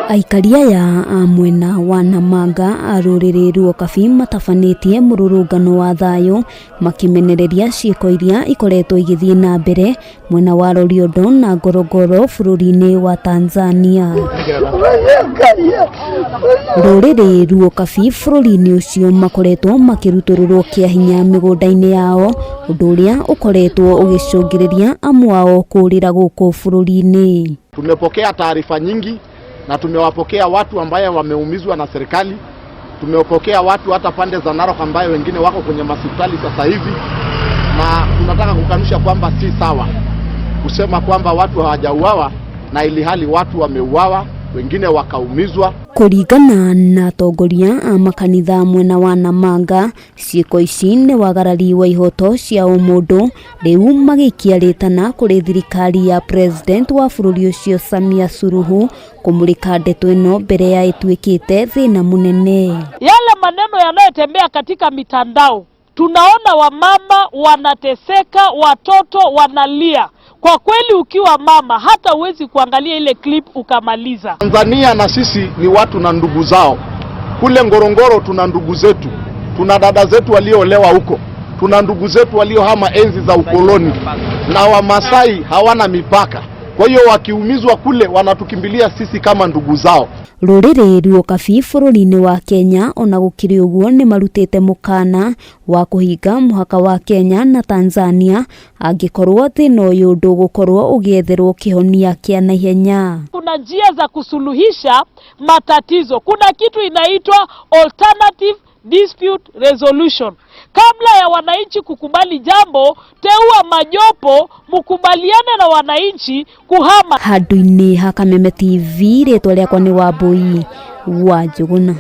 Aikari aya a mwena wa Namanga a rũrĩrĩ rwa Okabi matabanĩtie mũrũrũngano wa thayũ makĩmenereria ciĩko iria ikoretwo igĩthiĩ na mbere mwena wa Loliondo na Ngorongoro bũrũri-inĩ wa Tanzania. Rũrĩrĩ rwa Okabi bũrũri-inĩ ũcio makoretwo makĩrutũrũrwo kĩa hinya mĩgũnda-inĩ yao, ũndũ ũrĩa ũkoretwo ũgĩcũngĩrĩria amwe ao kũũrĩra gũkũ bũrũri-inĩ. Tumepokea taarifa nyingi na tumewapokea watu ambaye wameumizwa na serikali. Tumepokea watu hata pande za Narok ambaye wengine wako kwenye mahospitali sasa hivi, na tunataka kukanusha kwamba si sawa kusema kwamba watu hawajauawa na ili hali watu wameuawa, wengine wakaumizwa. Kũringana na atongoria a makanitha mwena wa Namanga, ciĩko ici nĩ wagarari wa ihoto cia ũmũndũ, rĩu magĩikia rĩtana kũrĩ thirikari ya president wa bũrũri ũcio Samia Suluhu kũmũrĩka ndeto ĩno mbere ya ĩtuĩkĩte thĩna mũnene. Yale maneno yanayotembea katika mitandao, tunaona wamama wanateseka, watoto wanalia. Kwa kweli, ukiwa mama hata huwezi kuangalia ile clip ukamaliza. Tanzania na sisi ni watu na ndugu zao. Kule Ngorongoro tuna ndugu zetu, tuna dada zetu walioolewa huko, tuna ndugu zetu waliohama enzi za ukoloni, na Wamasai hawana mipaka. Kwa hiyo wakiumizwa kule wanatukimbilia sisi kama ndugu zao. Rũrĩrĩ rwa Okabi bũrũri-inĩ wa Kenya ona gũkĩrĩ ũguo nĩ marutĩte mũkana wa kũhinga mũhaka wa Kenya na Tanzania angĩkorwo thĩna ũyũ ndũgũkorwo ũgĩetherwo kĩhonia kĩa naihenya. Kuna njia za kusuluhisha matatizo. Kuna kitu inaitwa alternative dispute resolution. Kabla ya wananchi kukubali jambo, teua majopo, mkubaliane na wananchi kuhama. Handũ-inĩ ha Kameme TV, rĩtwa rĩakwa nĩ Wambui wa Njũgũna.